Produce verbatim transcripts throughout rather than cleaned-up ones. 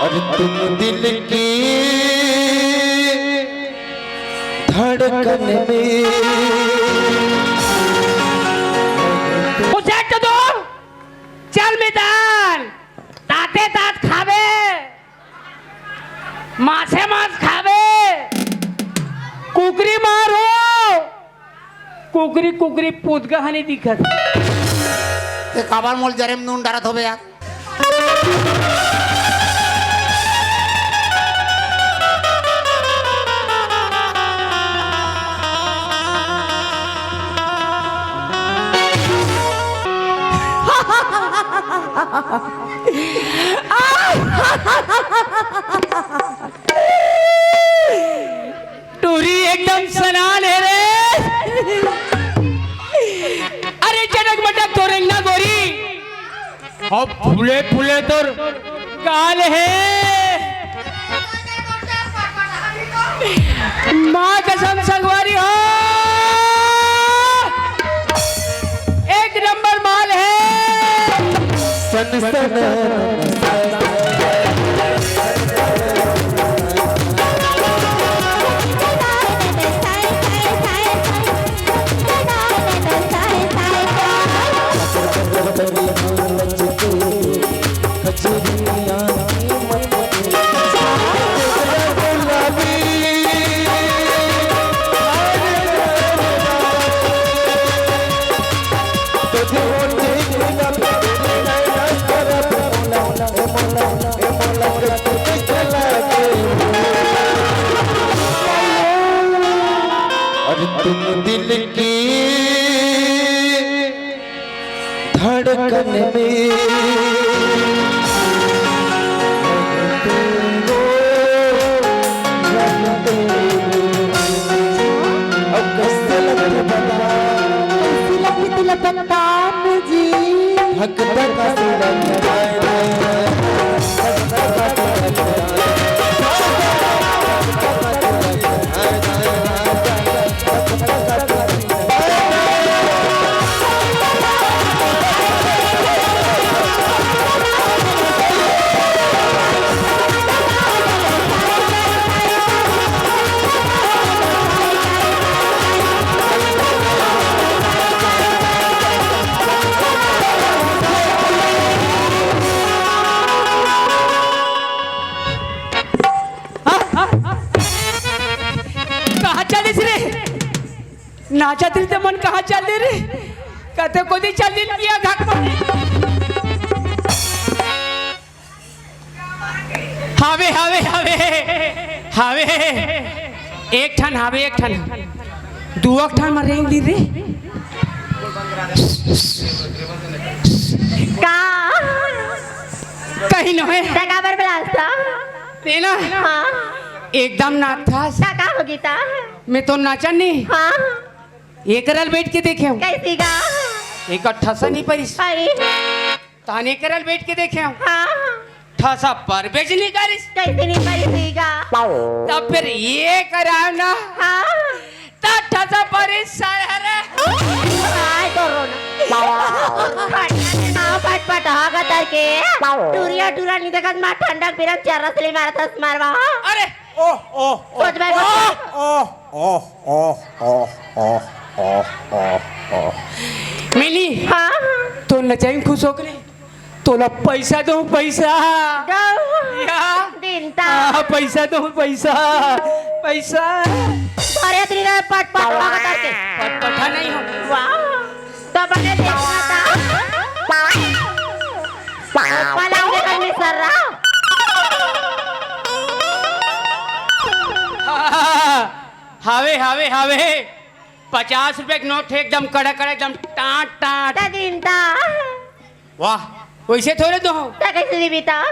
और तुम दिल की धड़कन में। उसे तो दो, चल मितान, ताते तात खावे, मासे मास खावे, कुकरी मारो, कुकरी कुकरी पुतगा हनी दिखत। ते काबर मोल जरे में नून डारत होबे यार? टूरी एकदम सनान हे रे। अरे चटक मटक तोर अंगना गोरी। अब फूले फूले तोर गाल हे। माँ कसम संगवारी हो, एक नंबर माल हे। सन सन और तुम दिल की धड़कन में। अब कैसे लगती बता, कैसी लगती तुला बता जी। धक धक से लगता है। कहाँ चलिस रे? नाचत रही ते मन कहाँ चल दे रे? कते कोदी चल दिन पिया घाट पर। हावे, हावे, हावे, हावे। एक ठन हावे, एक ठन। दुआ ठन म रेंग दी रे। का? कहीं नोहे। ते काबर बलास था? तेना? हाँ। एकदम नाच था। का, का हो गीता? मैं तो नाचन नहीं। हाँ। एकरल बैठ के देखे हूँ। कैसी गा? एक ठसा नहीं परिस। अरे। ताने एकरल बैठ के देखे हूँ। हाँ। ठसा पर बेच नहीं करिस। कैसे नहीं परिस गा? तब फिर ये करा ना। हाँ। ता ठसा परिस सारे। आय तो रोना। पटना के नाव पटपट हा गतर के। टूरिया टूरा नहीं देखत मा ठंडक बिरन चरस ले मारत हस मारवा। अरे। ओह, ओह, ओह, सोच भाई, ओह, सोच। ओह, ओह, ओह, ओह, ओह, ओह, ओह। मिली। हाँ। तो नचाई खुश हो के रे। तोला पैसा दो, पैसा। दो। या। दिन ता। हाँ, पैसा दो, पैसा। पैसा। अरे, तेरी रे, पट, पट, पट करके। पट, पटा नहीं हो। वाह। तो बने देखना था। पलंग के कन्नी सर रहा। हावे, हावे, हावे। पचास रुपए के नोट हे, एकदम कड़ा, कड़ा, एकदम टाट, टाट। त दिन ता। वाह, वैसे थोड़े तो हो। त कैसे दीबी ता?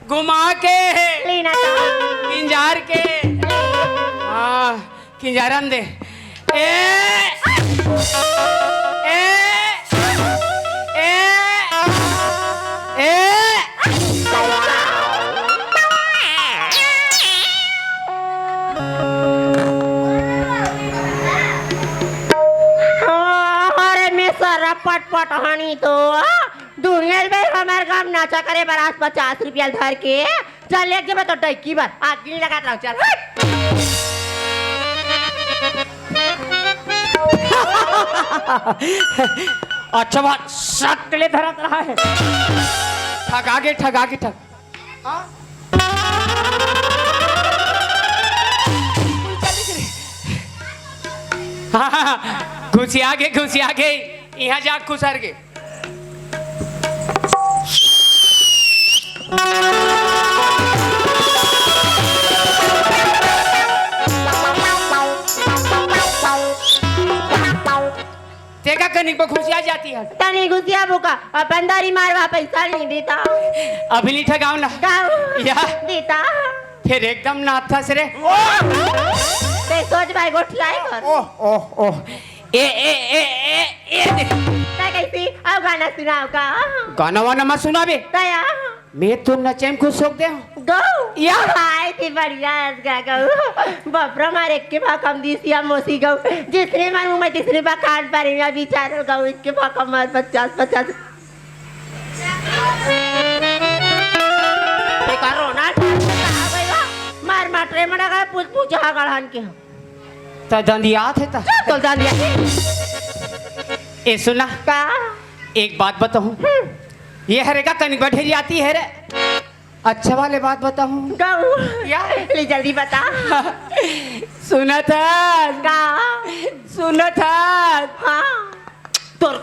घुमा के। लेना ता। किंजार के। हाँ। किंजारन दे। ए! ए! ए! ए! अरे मैं सरपट पटहानी तो दुनिया में हमार गांव नाचा करे बर आज पचास रुपया धर के चल, एक जब तो डैकी बर आग नहीं लगात रहो, चल, हट। अच्छा बात, सट ले धरत रहा है। ठगा गे, ठगा गे, ठग। हाँ? हाँ, हाँ, हाँ, घुसिया गे, घुसिया गे, यहाँ जा घुसर गे। तेका कनिक बा घुसिया जाती है। तनी घुसिया बुका, अपन दारी मारवा पैसा नहीं देता। अभी नहीं ठगाओ ना। गाओ। या। देता। फिर एकदम नाथस रे। ते सोच भाई गोठियाई कर। ओह, ओह, ओह। ए, ए, ए, ए, ए, दे। तै कैसी? अब गाना सुनाओ का? गाना वाना मत सुनाबे। तया। मैं तो नचे में खुश हो गया। गौ। या। हाय, थी बढ़िया है इसका गौ। बाप रे, मारे के भाकम दी सिया मोसी गौ। जिसने मारू मैं तिसने बखान पर या विचार गौ, इसके भाकम मार पचास, पचास। बेकार रोना, मार मार रे मड़ा गए, पूछ, पूछ, हाँ, गढ़ान के। त दंदियात है त। चुप, तो दंदिया। ए, सुना। का? एक बात बताऊं। हम्म। ये हरे का कनिक बा ढेरियाती है रे। अच्छा वाले बात बताऊं। गाऊ। या? ले जल्दी बता। सुना था। का? सुना था। हाँ। तोर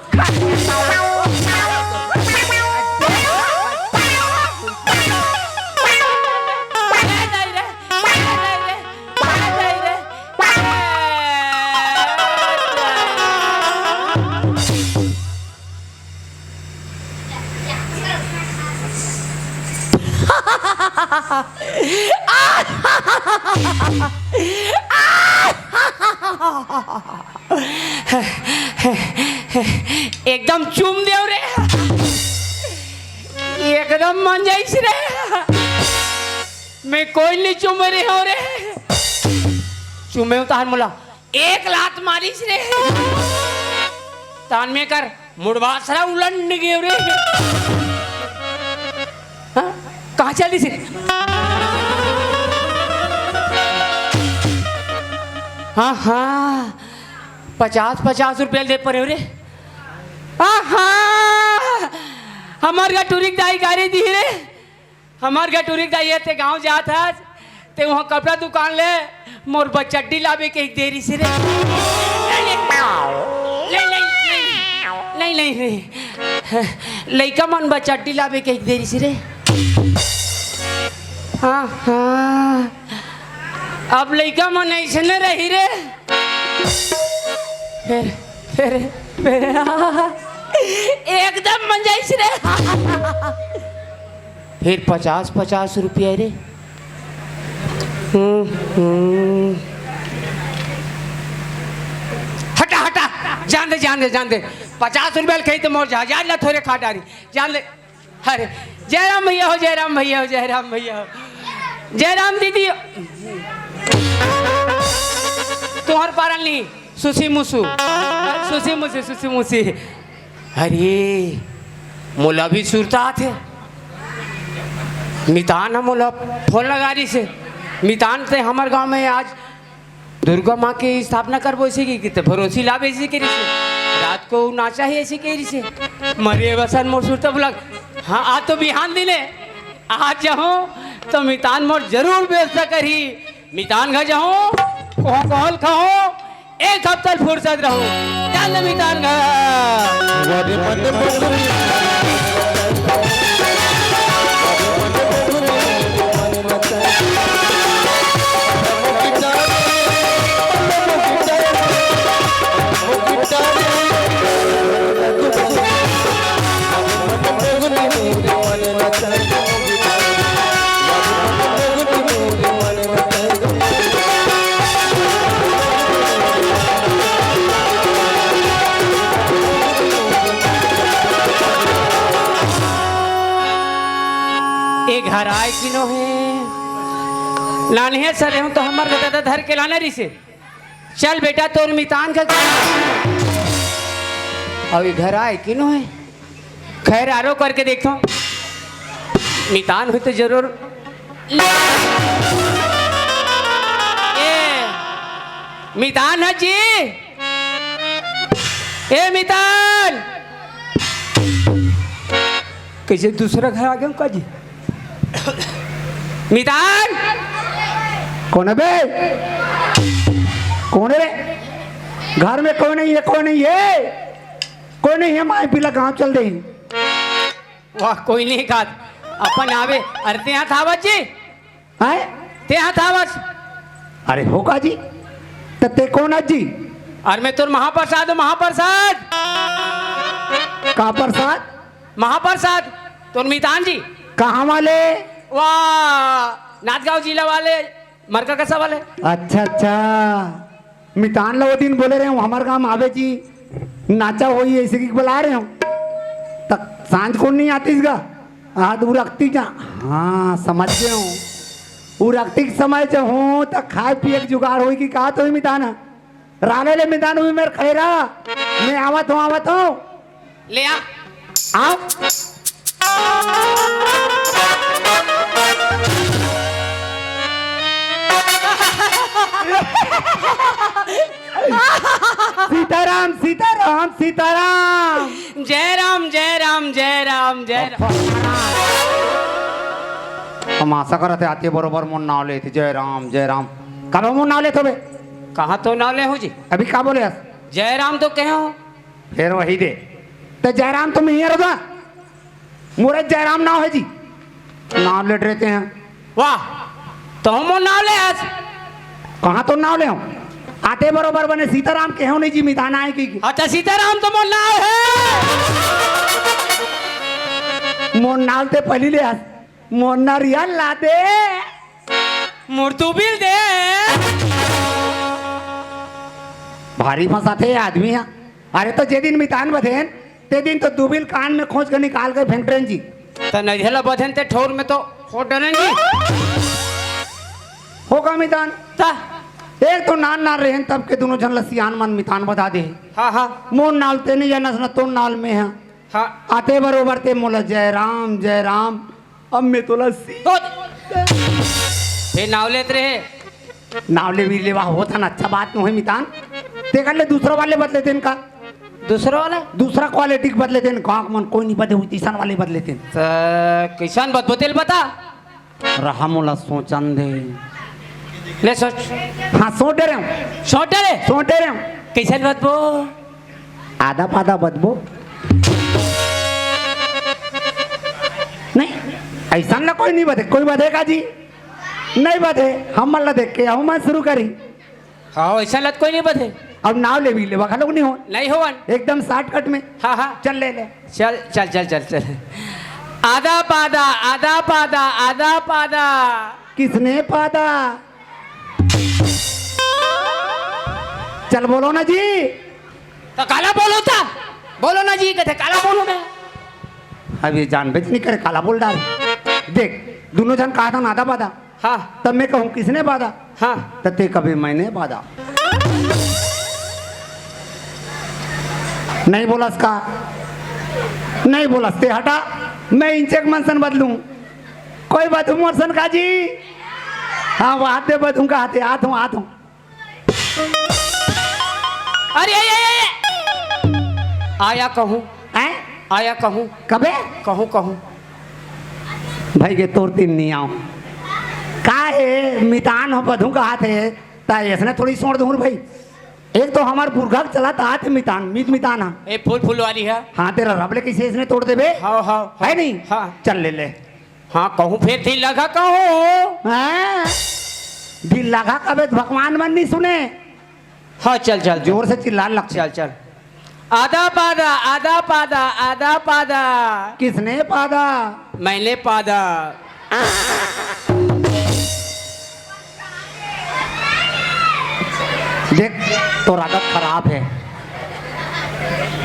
एकदम चूम देव रे, एकदम मन जाइस रे। मैं कोई नहीं चूमे रे हो रे, चूमे उतार मोला। एक लात मारिस रे। तान में कर मुड़वा सरा उलंड गयो रे। हाँ? कहाँ चलिस रे? हाँ, हाँ। पचास, पचास रुपया ले परे हो रे। हाँ, हाँ। हमार गटुरी दाई गारी दी रे। हमार गटुरी दाई, ते गांव जात हस, ते वहां कपड़ा दुकान ले मोर बर चड्डी लाबे के एक देरी से रे। नहीं, नहीं, नहीं, नहीं, नहीं, नहीं। लइका मन बर चड्डी लाबे के एक देरी से रे। हाँ, हाँ। अब लइका मन ऐसे न रही रे। फिर, फिर, फिर, एकदम मन जाइस रे। फिर पचास, पचास रुपया रे। हम्म, हम्म। हटा, हटा, जान दे, जान दे, जान दे। पचास रुपया ल कही तो मोर जहाज ला थोरे खा डारी, जान ले। अरे, जय राम भैया हो, जय राम भैया हो, जय राम भैया हो, जय राम दीदी। तुहर पारल नहीं, सुसी मुसु, सुसी मुसी, सुसी मुसी। अरे, मोला भी सुरता आथे। मितान ह मोला फोन लगा रही से। मितान ते हमर गांव में आज दुर्गा माँ के स्थापना करबो ऐसे की, किते भरोसी लाबे ऐसे के रही से। रात को नाचा है ऐसे के रही से। मरे बसन मोर सुरता बुला। हाँ, आज तो बिहान दिने। आज जाऊँ तो मितान मोर जरूर व्यवस्था करही। मितान घर जाऊँ, कोहल खाऊँ, एक हफ्ता फुर्सत रहूं, चल मितान घर। ए घर आए किनो हे। नान्हे सरे हूँ तो हमर ददा धर के लाने रिसे। चल बेटा, तोर मितान का। अउ ए घर आए किनो हे। खैर, आरो करके देखो, मितान हो तो जरूर ए, मितान ह जी। ए, मितान। कइसे दूसरा घर आ गेंव का जी? मितान। कोन हे बे? कोन हे रे? घर में कोई नहीं है, कोई नहीं है, कोई नहीं है। माई पीला गांव चल दे। वाह, कोई नहीं खात। अपन आवे। अरे, तेहा थावस जी। हैं? तेहा थावस। अरे, हो का जी? त ते कोन अस जी? अरे, मैं तोर महाप्रसाद हूँ, महाप्रसाद। का प्रसाद? महाप्रसाद। तोर मितान जी। कहाँ वाले? वाह, नांदगांव जिला वाले, मरकरकसा वाले। अच्छा, अच्छा। मितान ला वो दिन बोले रहेंव, हमर गांव आवे जी, नाचा होही, अइसे कहिके बलाय रहेंव। त सांझ कोन नइ आतिस गा? आज उरकतिक जा। हाँ, समझ गेंव। उरकतिक समय जे हों, त खाय पिये के जुगाड़ होही कि का तो ही मितान ह। राले ले मितान, उही मेर खड़े रह। मैं आवत हों, आवत हों। ले आ। आ। सीताराम, सीताराम, सीताराम। जय राम, जय राम, जय राम, जय राम। हम आशा करत हे आते बरोबर मोर नाव लेथे, जय राम, जय राम। कब मोर नाव लेथो बे? कहाँ तो नाव ले हूँ जी? अभी का बोले हस? जय राम तो कहे हूँ। फेर वही दे। त जयराम तो मैं ही रहा। मोर जयराम नाव हे जी। नाव लेत रहिथे। वाह, तहूँ मोर नाव ले हस। कहाँ तोर नाव ले हूँ? आते बरोबर बने सीताराम कहे हूँ नहीं जी, मितान आय कहिके। अच्छा, सीताराम तो मोर नाव हे। मोर नाव ते पहिली ले हस। मोर नरियल ला दे। मोर दुबिल दे। भारी फंसाथे ये आदमी ह। अरे त जे दिन मितान बधेन, ते दिन तो दुबिल कान में खोंच के निकाल के फेंक डरेन जी। त नरियल ला बधेन ते ठौर में तो फोड़ डरेन जी। हो गा मितान? त एक तो नान नान रहेन, तब के दूनों झन ला सियान मन मितान बधा दे। हाँ, हाँ। मोर नाव ते नइ जानस न तोर नाव मैं ह। हाँ। आते बरोबर ते मोला जय राम, जय राम। अब मैं तोला सी तो फेर नाव लेत रहे। नाव ले भी लेवा होत हन, अच्छा बात नोहे मितान। तेकर ले दूसरा वाले बदले देन का? दूसरा वाला? दूसरा क्वालिटी के बदले देन। गाँव के मन कोई नहीं बदे हुई, तीसन वाले बदले देन। त कइसन बदबो तेल बता। रहा मोला सोचन दे। ले सोच। हाँ, सोच डरेंव। सोच डरे? सोच डरेंव। कइसन बदबो? आदा पादा बदबो। नहीं, अइसन ला कोई नहीं बदे, कोई बदे का जी? नहीं बदे, हमन ला देख के अहू मन शुरू करी। हाँ, अइसन ला कोई नहीं बदे। अब नाव लेवी, लेवा घलोक नहीं हो। नहीं होवन। एकदम शॉर्टकट में। हाँ, हाँ। चल ले ले। चल, चल, चल, चल, चल। आदा पादा, आदा पादा, आदा पादा। किसने पादा? चल बोलो ना जी। त काला बोलो त? बोलो ना जी, कथे काला बोलो ना। अब ये जान बेच नहीं करे, काला बोल डार। देख, दूनों झन कहा था ना आदा पादा। हाँ। तब मैं कहूँ, किसने बाधा? हाँ। त ते कबे मैंने बाधा। नहीं बोलस का? नहीं बोलस ते हटा, मैं इंचे के मन सन बदलूं। कोई बदलूं मोर सन का जी? हाँ, वो हाथ दे बदलूं का हाथे, आत हूँ, आत हूँ। अरे, अरे, अरे, अरे। आया कहूँ। हैं? आया कहूँ। कबे? कहूँ, कहूँ। भाई के तोर तीन नहीं आऊँ। का हे, मितान हो बधू का हाथ हे, ता ऐसने थोड़ी छोड़ दूँ भाई। एक तो हमार पुरखा के चलत आत हे मितान, मीत मितान हा। ए, फूल फूल वाली है। हाँ, तेरा रबले कैसे इसने तोड़ देबे? हाँ, हाँ, है हाँ। नहीं? हाँ। चल ले ले। हाँ, कहूँ फेर ढील लगा कहूँ। हाँ, ढील लगा कबे त भगवान मन नहीं सुने। हाँ, चल, चल, चल। जोर से चिल्लाने लगते। चल, चल। आदा पादा, आदा पादा, आदा पादा। किसने पादा? मैंने पादा। देख, तोर आदत खराब हे।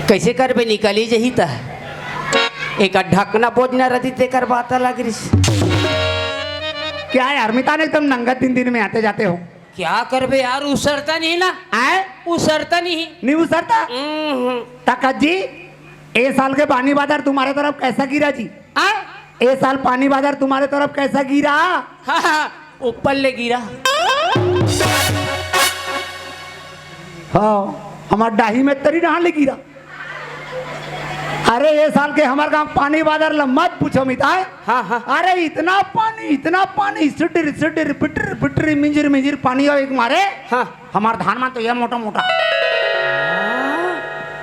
कैसे करबे, निकली जही त। एक ढकना बोझना रहती, तेकर बात अलग रिस। क्या यार, मितान एकदम नंगत दिन दिन में आते जाते हो। क्या करबे यार, उसरता नहीं ना। आए? उसरता नहीं। नहीं उसरता? हम्म। तकत जी, ए साल के बानी बाजार तुम्हारे तरफ कैसा गिरा जी? आए? ये साल पानी बादर तुम्हारे तरफ कैसा गिरा? हाँ, हाँ, ऊपर ले गिरा। हाँ, हमार डाही में तरी नहा ले गिरा। अरे, ये साल के हमार गांव पानी बादर ला मत पूछो मिताय। हाँ, हाँ। अरे, इतना पानी, इतना पानी, सिटिर सिटिर, पिटर पिटर, मिंजिर मिंजिर पानी आवे के मारे। हाँ। हमार धान मा तो ये मोटा मोटा।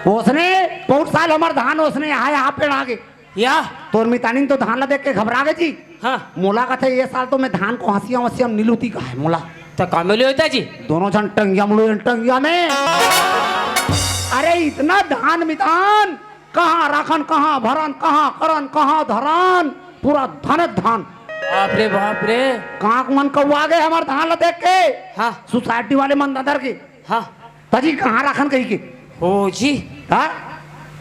ओसने, बहुत साल हमार धान ओसने यहाँ, यहाँ पेड़ आगे। या। तोर मितानिन तो धान ला देख के घबरा गे जी। हाँ। मोला कथे, "ये साल तो मैं धान को हंसिया वंसिया में नी लूती का है मोला।" तो का में ले होता जी? दोनों झन टंगिया में लुए, टंगिया में। अरे, इतना धान मितान, कहाँ राखन, कहाँ भरन, कहाँ करन, कहाँ धरन, पूरा धनक धान। बाप रे, बाप रे। कांक मन कौआ गे हमार धान ला देख के। हाँ। सोसाइटी वाले मन ददर के। हाँ। तजी कहाँ राखन कही के। हो जी। हाँ?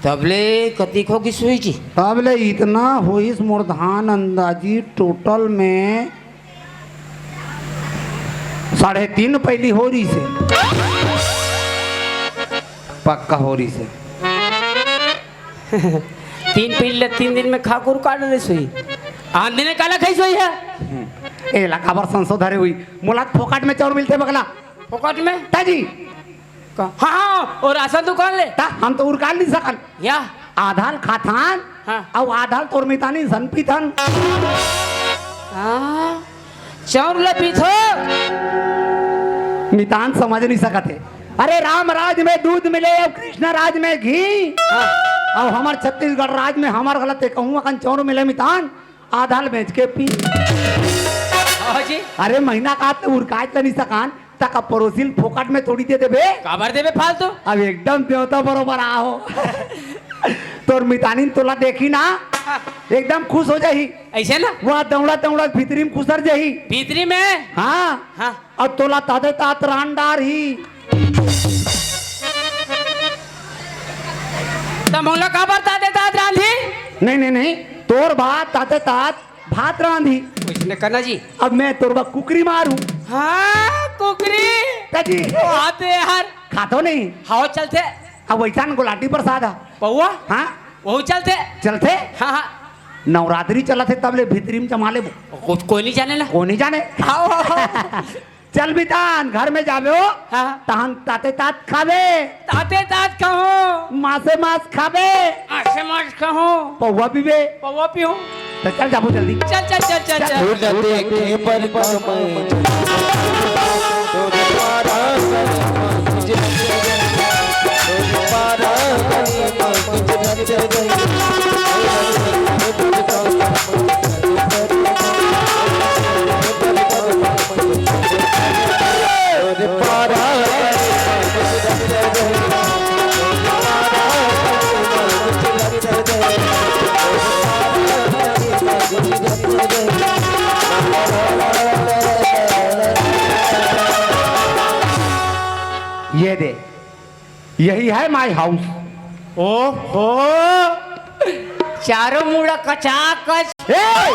तबले कतिक हो गिस होही जी? तबले इतना होइस मोर धान अंदाजी टोटल में साढ़े तीन पैली हो रही से। पक्का हो रही से। तीन पैली ले तीन दिन में खा कुर काट दे सोही। आन दिन काला खाई सोही है? हम्म। ए ला काबर संसो धरे हुई। मोला फोकट में चाउर मिलथे बगला। फोकट में? ताजी। का? हाँ, हाँ, और राशन दुकान ले। ता हम तो उरकाल नहीं सकन। या? आधाल खाथन, हाँ। अउ आधाल तोर मितानी सन पीथन। हाँ, चाउर ले पीथो। मितान समझ नहीं सकत हे। अरे, राम राज में दूध मिले अउ कृष्ण राज में घी, हाँ। अउ हमर छत्तीसगढ़ राज में हमर गलत हे कहूँ अकन चाउर मिले मितान। आधाल बेच के पी। हाँ जी। अरे, महीना का तो उरकाय त नहीं सकान, तक पड़ोसी ल फोकट में थोड़ी दे देबे। काबर देबे फालतू? अब एकदम देवता बरोबर आहो। तोर मितानिन तोला देखी ना, एकदम खुश हो जाही। ऐसे ना? वह दौड़ा दौड़ा भीतरी में खुसर जाही। भीतरी में? हाँ। हाँ। अब तोला तादे तात रान डार ही। त मोला काबर तादे तात रांधी? नहीं, नहीं, नहीं। तोर बात तादे तात भात रांधी। उसने कहना जी। अब मैं तोर बा कुकरी मारू। हाँ, कुकरी। का जी? वो आते यार। खातो नहीं। हाव चलथे। अब वैसा न गुलाटी प्रसाद है। पौवा? हाँ? वो चलथे। चलथे? हाँ, हाँ। नवरात्रि चलत हे तब ले भीतरी में जमा लेबो। को-, कोई नहीं जाने ना। कोई नहीं जाने। हाव, हाव, हाव। चल बितान, घर में जाबे हो, हाँ। तहन ताते तात खाबे। ताते तात कहो। मासे मास खाबे। मासे मास कहो। पौवा पीबे। पौवा पीहूँ। तो चल जाबो जल्दी। चल, चल, चल, चल, चल। चल। हो जाते के पर कमय। ये दे, यही है my house। ओहो, चारों मुड़ा कचाकच। ए!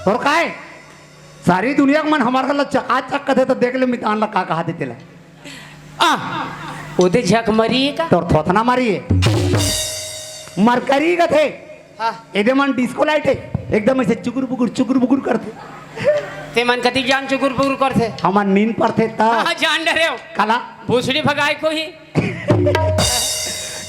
और काय? सारी दुनिया के मन हमार गला चकाचक कथे तो देख ले मितान ला का कहा दे तेला। आ, ओदे झक मरी का? तोर थोथना मारी है। मरकरी कथे। हाँ। एदे मन disco light है। एकदम ऐसे चुकुर बुकुर, चुकुर बुकुर करथे। ते मन कति जान चुकुर बुकुर करथे? हमन नींद परथे त। हाँ, जान डरे हो। काला? भूसड़ी भगाए को ही।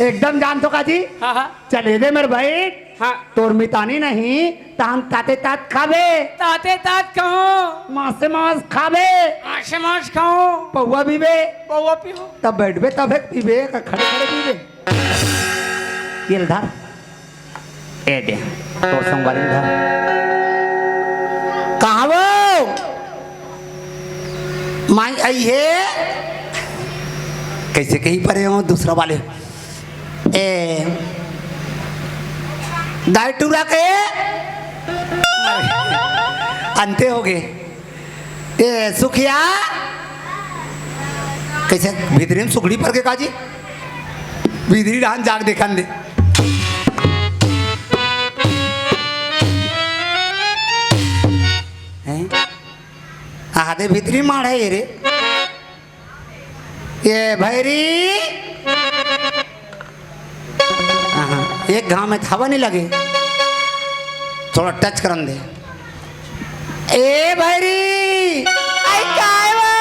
एकदम जान तो का जी? हाँ, हाँ। चल एदे मेर बैठ। हाँ। तोर मितानी नहीं, तहन ताते तात खाबे। ताते तात कहो। मासे मास खाबे। मासे मास खाओ। पौवा पीबे। पौवा पीओ। तब बैठबे तब एक पीबे, का खड़े खड़े पीबे। ये ले धर। ए दे, तोर संगवारी धर। कहाँ वो? माई आई है? कैसे कहीं परे हो दूसरा वाले? ए, गाय टूरा के? अंते हो गए। ए, सुखिया? कैसे भीतरी में सुखड़ी पर के काजी? भीतरी डाहन जाग देखन दे। हैं? आहा दे भीतरी माड़ है ये रे। ये भैरी। आहा, एक घाव में थावा नहीं लगे। थोड़ा टच करन दे। ए भैरी, आई काय वो?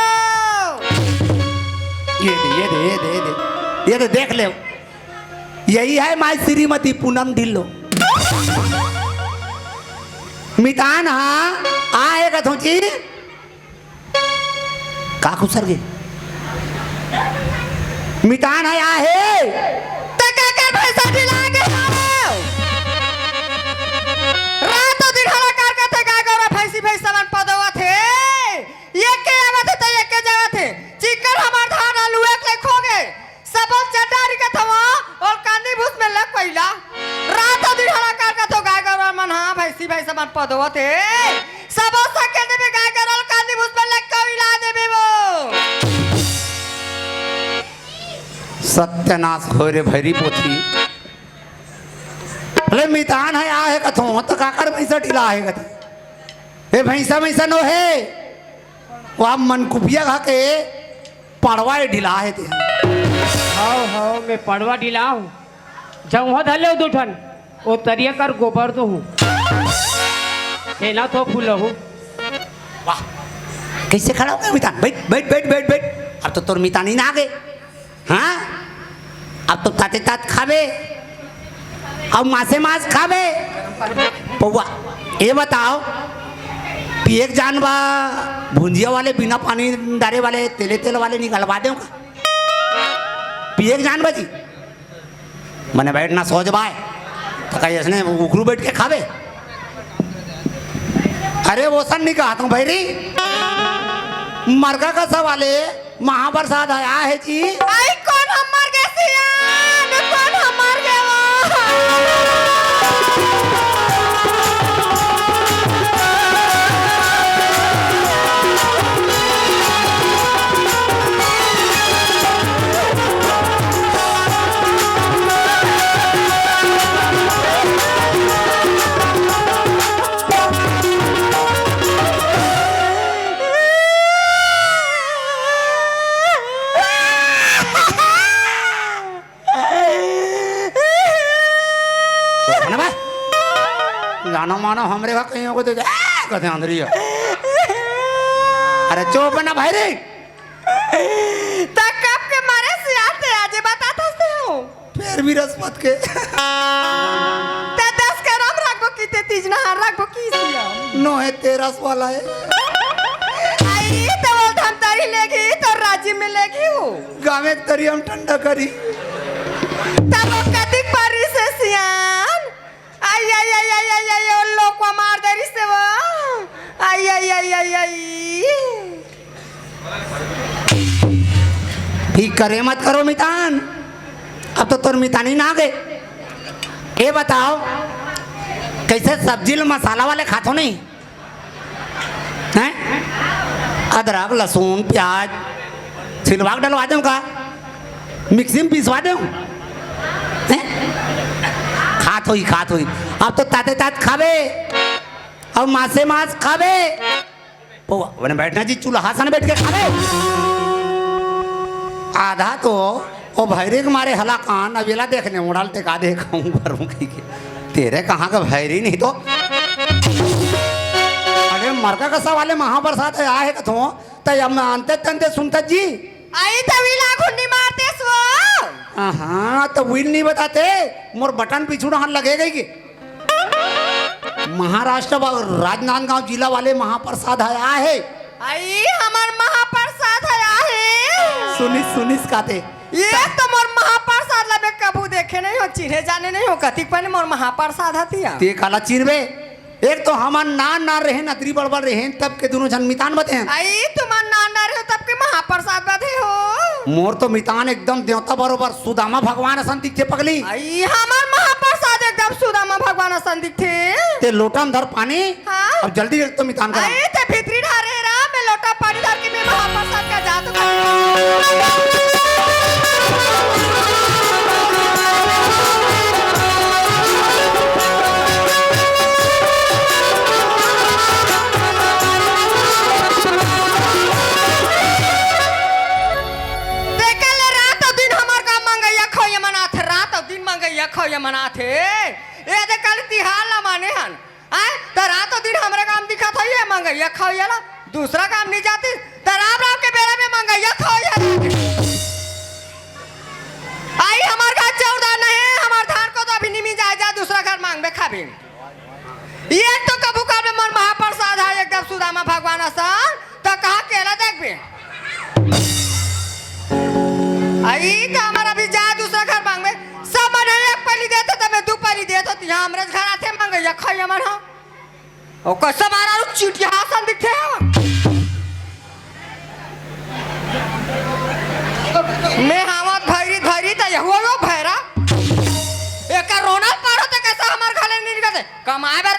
ये दे, ये दे, ये दे, ये दे, ये दे, देख ले। यही है माई श्रीमती पूनम ढिल्लो। मितान हा, आ हे कथों जी। का खुसर गे? मितान हा, आ हे। त काकर भैंसा ढिला गे हव? रात दिन हला कर कथे गाय गौरा भैंसी भैंसा मन पदोवत हे। एके आवत हे त एके जावत हे। चिक्कन हमार धान आलू एक ले खो गे। सबो चटारी कथवा और कांदी भूस में लग कोइला। रात दिन हला कर कथो गाय गौरा मन, हाँ, भैंसी भैंसा मन पदोवत हे। सबो सके देबे गाय गौरा कांदी भूस में लग कोइला देबे वो। सत्यानाश होय रे भैरी पोथी। अरे मितान हा, आ हे कथों, त काकर भैंसा ढिला हे कथे। ए भैंसा, भैंसा नो हे, वो आप मनकुपिया खा के पड़वा ए ढिला हे ते। हव, हव, मैं पड़वा ढिला हूँ। जऊँ धर ले दू ठन, ओ तरिया कर गोबर दो हूँ। हे ना तो फूल हूँ। वाह, कैसे खड़ा हो गया मितान? बैठ, बैठ, बैठ, बैठ, बैठ। अब तो तोर मितान ही ना आगे। हाँ, अब तो ताते तात खाबे, अब मासे मास खाबे। पौवा, ये बताओ, पिए के जान बा, भुंजिया वाले, बिना पानी डारे वाले, तेले तेल वाले निकलवा दें का? पिए के जान बा जी? मने बैठना सोच बाय, तो कहीं इसने उखरू बैठ के खाबे। अरे वो सन नहीं कहा तुम भैरी, मरगा का सवाले महाप्रसाद आया है जी। आई कोन हमर के सियान, कोन हमर के वो? चुप ना बे। जानो मानो हमरे घर कहीं को दे दे। आ, कहते अंदर ही है। अरे चुप ना भैरी। त कब के मारे सियाते आजे बताता से हो। फिर भी रसमत के। ते दस करम रखबो की ते तीज नहार रखबो की सिया। नो है तेरस वाला है। आई तो वो धमतरी लेगी तो राजी में लेगी हो। गाँव एक तरी हम ठंडा करी। तब वो कतिक पारी से सियान। आई, आई, आई, आई, आई, आई, ओ लोकवा मार दे रिस ते वो। आई, आई, आई, आई, आई। ठीक करे मत करो मितान, अब तो तोर मितानी ना आगे। ये बताओ, कैसे सब्जी ल मसाला वाले खाथो नहीं? हैं? अदरक, लहसुन, प्याज छिलवा के डलवा दें का? मिक्सी में पिसवा दें? हैं? खात होई, खात होई। अब तो ताते तात खाबे, अब मासे मास खाबे। पौवा, ओने बैठना जी, चूल्हा सन बैठ के खाबे। आधा तो ओ भैरे के मारे हला कान, अब एला देख ले, उड़ाल टेका दे, खाऊं भरूं कही के। तेरे कहाँ का भैरी नहीं तो। अरे मरका कसा वाले महाप्रसाद है, आहे कथो, त अब मैं अंते तंते सुनता जी। आई त विला घुंडी मारते सो। हाँ, त विल नहीं बताते, मोर बटन पिछुड़ा हाथ लगे गई के। महाराष्ट्र वा-, राजनांदगांव जिला वाले महाप्रसाद ह आहे। आई, हमर महाप्रसाद ह आहे। सुनिस, सुनिस काते। ये तो मोर महाप्रसाद ला मैं कभू देखे नहीं हो, चिन्हे जाने नहीं हो, कतिक पहले मोर महाप्रसाद हतिया। ते काला चिन्हबे? एक तो हमन नान नान रहेन, अतरी बड़ बड़ रहेन, तब के दुनों झन मितान बतेन। आई, तुमन नान नान रहे हो, तब के महाप्रसाद बधे हो। मोर तो मितान एकदम देवता बरोबर सुदामा भगवान असन दिखथे पगली। आई, हमर महाप्रसाद एकदम सुदामा भगवान असन दिखथे। ते लोटा म धर पानी। हाँ। अब जल्दी जल्दी तो मितान करा। आई, ते भीतरी ढारे रा, मैं लोटा पानी धर के मैं महाप्रसाद का जात हूँ। देख ले, रात अउ दिन हमर गाँव मंगइया खवइया मनाथे, रात अउ दिन मंगइया खवइया मनाथे। ए दे काली तिहार ला माने हन, आय, मंगइया खावइया ला, दूसरा काम नहीं जाती, त राम राम के बेरा में मंगइया खावइया ला। आई हमर घर चौदा नहीं, हमर धान को तो अभी निमी जाए जा, दूसरा घर मांगबे खाबे। ये तो कभू काल में मोर महाप्रसाद है, एकदम सुदामा भगवान असन, त कहा केला देखबे। आई त हमर अभी जा दूसरा घर मांगबे, सब मन एक पली देते, त मैं दू पली देत होती, यहाँ हमरे घर आथे मंगइया खावइया मन ह। ओ कसम आ रहा, चीटिहा असन दिखथे हव। मैं हावत भैरी धैरी त यहुआ वो भैरा। एकर रोना पार होते कैसा हमर घले नहीं निकलते। कमाए बर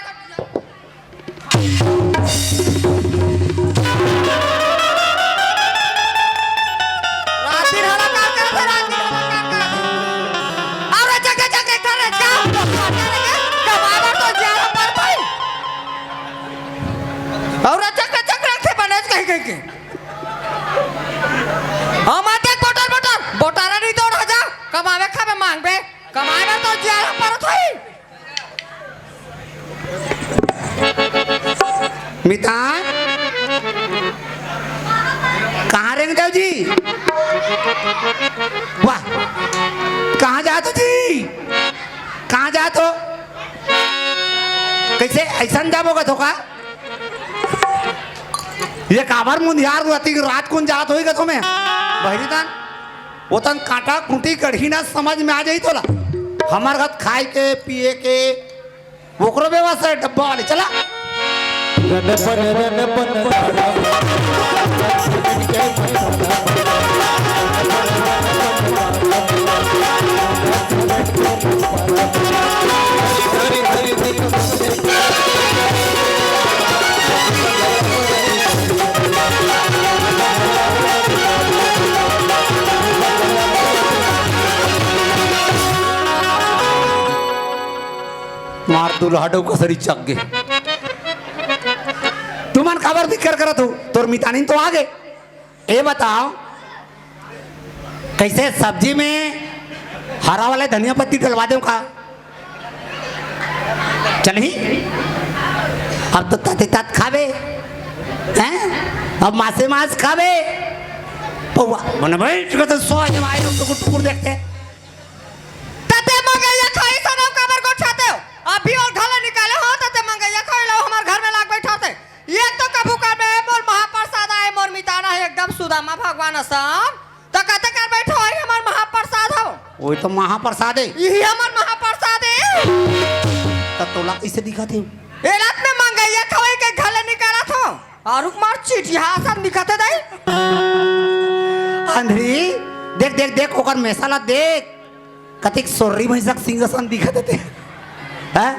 रात दिन हला काम करत हे, रात दिन हला काम करत हे। अउ रे चक, चक, चक, चक, चक, चक, कमाए बर तो जियारा पर भाई। अउ रे चक, चक, रखे बने कहीं, कहीं के। हम आते बोटर, बोटर, बोटारा नहीं दौड़ जा, कमावे खावे मांगबे, कमाए बर तो जियारा परत होई। मितान, कहाँ रेंग देव जी? वाह, कहाँ जात हो जी? कहाँ जात हो? कैसे ऐसन जाबो का धोखा? ये काबर मुंधियार रहती कि रात कुन जात होई का तुम्हें? बहिरी तान, वो तन कांटा खूंटी गढ़ी ना समझ में आ जाई तोला। हमर घर खाए के, पिए के, ओकरो व्यवस्था है, डब्बा वाले, चला। मार दुल्हा डो कसरी चक गे। तुमन काबर फिकर करत हो? तोर मितानिन तो आ गे। ए बताओ, कैसे सब्जी में हरा वाला धनिया पत्ती डलवा देव का? चलही? अब तो तते तत खाबे, हैं? अब मासे मांस खाबे। पौवा, मने भाई, इसको तो सौ जमाए लोग टुकुर टुकुर देखते। तते मंगइया खाई सनम काबर गोठियाते हो? अभी ओर घला निकाले हो, तते मंगइया खाई ला हमर घर में लाग बैठाते। एक तो कभू काल में मोर महाप्रसाद आए, मोर मितान हे एकदम सुदामा भगवान असन। त कते कर बैठो, वही हमर महाप्रसाद हो। वही तो महाप्रसाद हे। यही हमर महाप्रसाद हे। त तोला कैसे दिखत हे? ए रात में मंगइया खवई के घले निकालत हो। अउ मार चीटिहा असन दिखत हे दाई। अंधरी, देख, देख, देख, ओकर मेसा ला देख। कतिक सोर्री भैंसक सिंह असन दिखत हे ते। हैं?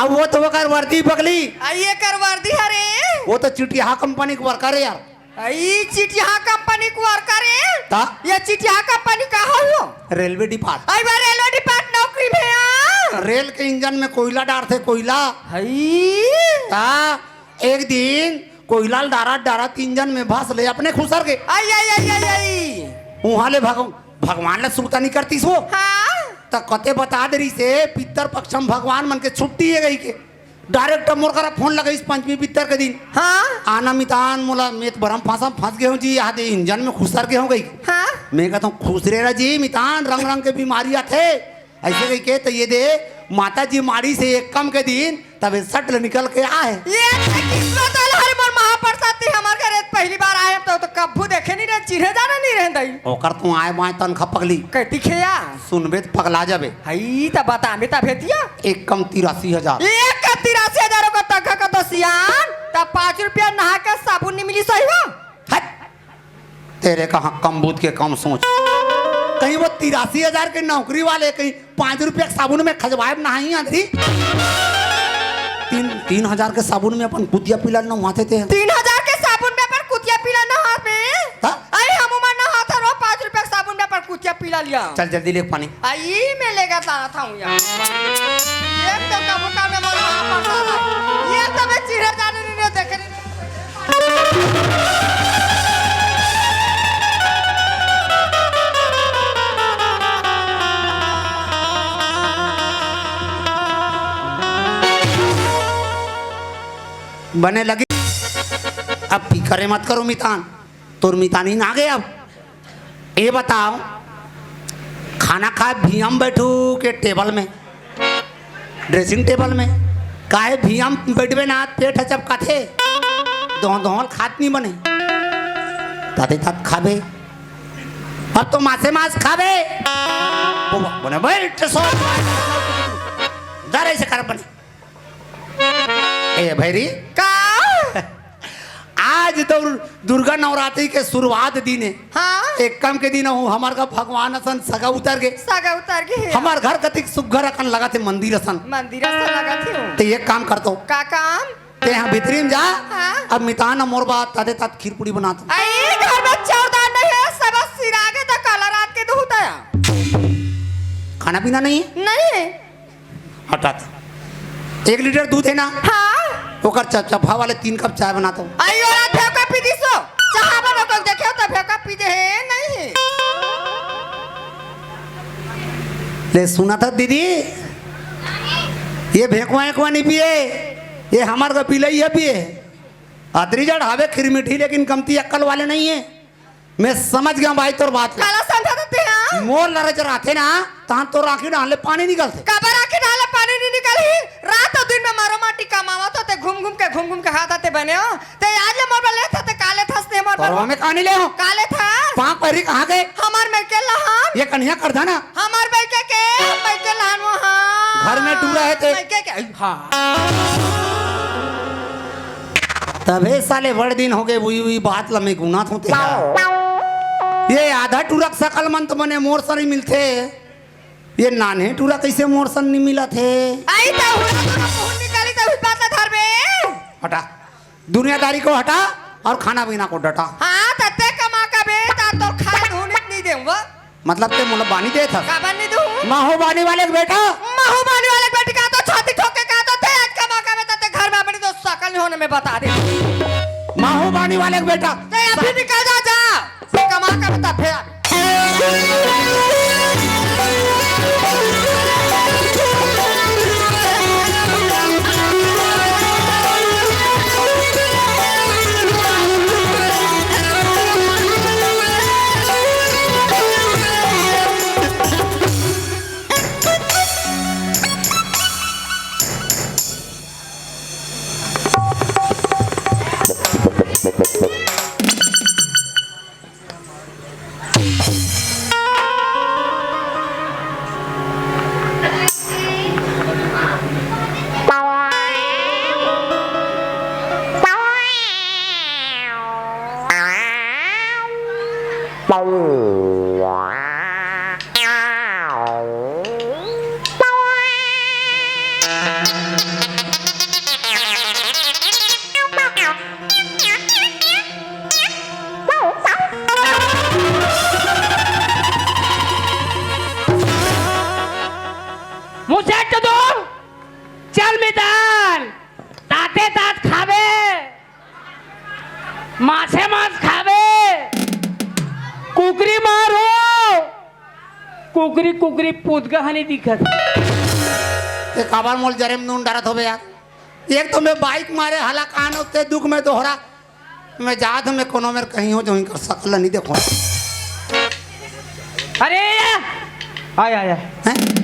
अब वो तो ओकर वर्दी पगली। आ, ये कर वर्दी हरे। वो तो चिटिहा कंपनी के वर्कर हे यार। आ, ई चिटिहा कंपनी के वर्कर हे। ता? ये चिटिहा कंपनी का हो वो? Railway depart. आई बा रेलवे डिपार्ट नौकरी में आ। रेल के इंजन में कोयला डारथे, कोयला। हई। ता? एक दिन कोइला ल डारत डारत इंजन में भस ले अपने खुसर गे। आई, आई, आई, आई, आई। उहाँ ले भग-, भगवान ल सुरता नइ करतिस वो। हाँ। त कते बता दे रहिसे, पितर पक्ष म भगवान मन के छुट्टी हे कहिके। डायरेक्ट मोर करा फोन लगाइस पंचमी पितर के दिन। हाँ। आना मितान मोला मेत बरम फांसा फंस गे हूँ जी, यहाँ दे इंजन में खुसर गे हूँ कहिके। हाँ। मैं कहत हूँ खुसरे रह जी मितान, रंग रंग के बीमारी आथे। अइसे कहिके त ये दे, माता जी माड़िस हे एक कम के दिन, तभे सट ले निकल के आए। ये तो किस्मत वाला हरे मोर महाप्रसाद ती हमर घरे पहली बार आए, तो, तो कभू देखे नइ रहे, चिन्हे जाने नइ रहे दई। ओकर तो आए बाए तनखा पगली। कति खेया? सुनबे त पगला जाबे। हई त बताबे त भेतिया। एक कम तिरासी हजार। एक कम तिरासी हजार ओकर तनखा का तो सियान, त पाँच रुपया नहा के साबुन नइ मिली सही हो? हट। तेरे कहाँ कम बूझ के कम सोच। कहीं वो तिरासी हजार के नौकरी वाले कहीं पाँच रुपया के साबुन में खजवाए नहाई आंधरी। तीन, तीन हजार के साबुन में अपन कुतिया पीला नहाथे ते। तीन हजार के साबुन में अपन कुतिया पीला नहाथे। हाँ? अरे हम उमर नहाथा रो पाँच रुपया के साबुन में अपन कुतिया पीला लिया। चल जल्दी ले पानी। आई मैं लेगा तारा था हूँ यार। ये तो कबूतर में मोर वहाँ फंसा था। ये तो मैं चिढ़े जाने नहीं देखे नहीं। बने लगी। अब फिकर मत करो मितान, तोर मितानी ना गए। अब ये बताओ, खाना खाए भुइयां म बैठू के टेबल में, ड्रेसिंग टेबल में? काहे भुइयां म बैठबे ना, पेट ह चपकाथे, दोह दोहल खात नहीं बने, ताते तात खाबे। अब तो मासे मास खाबे। बने बैठ सो, जरा ऐसे कर बने। ए भैरी, का? आज तो दुर्गा नवरात्रि के शुरुआत दिन हे। हाँ। एक काम के दिन हूँ, हमार का भगवान असन सगा उतर गे। सगा उतर गे हे। हमार घर कतिक सुग्घर अकन लगत हे, मंदिर असन। मंदिर असन लगत हे। ते एक काम करतो। का काम? ते यहाँ भीतरी में जा। हाँ। अब मितान मोर बात ताते तात खीर पूड़ी बनातो। अई घर में चौरदान नहीं हे, सब सिरागे तो काला रात के दूध आया। खाना पीना नहीं है? नहीं। हटा तो। एक लीटर दूध है ना? हाँ। ओकर चपचपा वाले तीन कप चाय बना तो। अई ओला भेव का पी दिसो। चाहा बनो को देखे हो तो भेव का पी दे है, नहीं है। ले सुना था दीदी, ये भेकवा एकवा नहीं पिए, ये हमार का पिलई है पिए। अतरी जड़ हवे खीर मीठी, लेकिन कमती अक्कल वाले नहीं है। मैं समझ गया भाई तोर बात ला। काला समझा देते हैं? मोर लरज रहते ना, तहां तोर आंखी डाल ले पानी निकलते। काबर आंखी डाल ले पानी नहीं निकलही? रात और दिन में मारो माटी कमावत होते, घूम घूम के, घूम घूम के हाथ आते बने हो। ते आज ले मोर बले था, ते काले था, ते मोर तोर बले। में कहानी ले हो। काले था। पांक पहरी कहाँ गए? हमार में के लहान। ये कन्हैया कर था ना। हमार में के के, में के लहान वो हाँ। घर में टूरा है ते। में के के, हाँ। तभे साले बड़ दिन हो गए, वही, वही बात ल मैं गुनात हों ते। ये आधा टुरक सकल मन तो बने मोर सरी मिलथे, ये नान्हे टुरा कैसे मोर सन नहीं मिलत हे? आई त हुड़ा तो मुंह निकाली त हुई बात ल धरबे। हटा, दुनियादारी को हटा और खाना पीना को डटा। हाँ, तते कमा का बे, ता तो खाए धुन नहीं देऊंगा। मतलब ते मोला बानी देत हस? काबर नहीं दूं? महू बानी वाले के बेटा। महू बानी वाले के बेटी का तो छाती ठोक के का तो ते आज कमा का बता ते घर में अपनी तो सकल नहीं होने में बता दे। महू बानी वाले के बेटा। ते अभी निकल जा, जा। ते कमा का बता फिर आ। मुझे तो दो, चल मितान, ताते तात खाबे, माछे मांस खाबे, कुकरी मारो, कुकरी, कुकरी पूत गहनी दिखत। ते काबर मोल जरे में नून डारत होबे यार? एक तो मैं बाइक मारे हला कान होते दुख में दोहरा, मैं जात हूँ, मैं कोनो मेर कहीं हो जाऊँ, इनकर सकल नहीं देखो। अरे या! आय, आय, आय। हैं?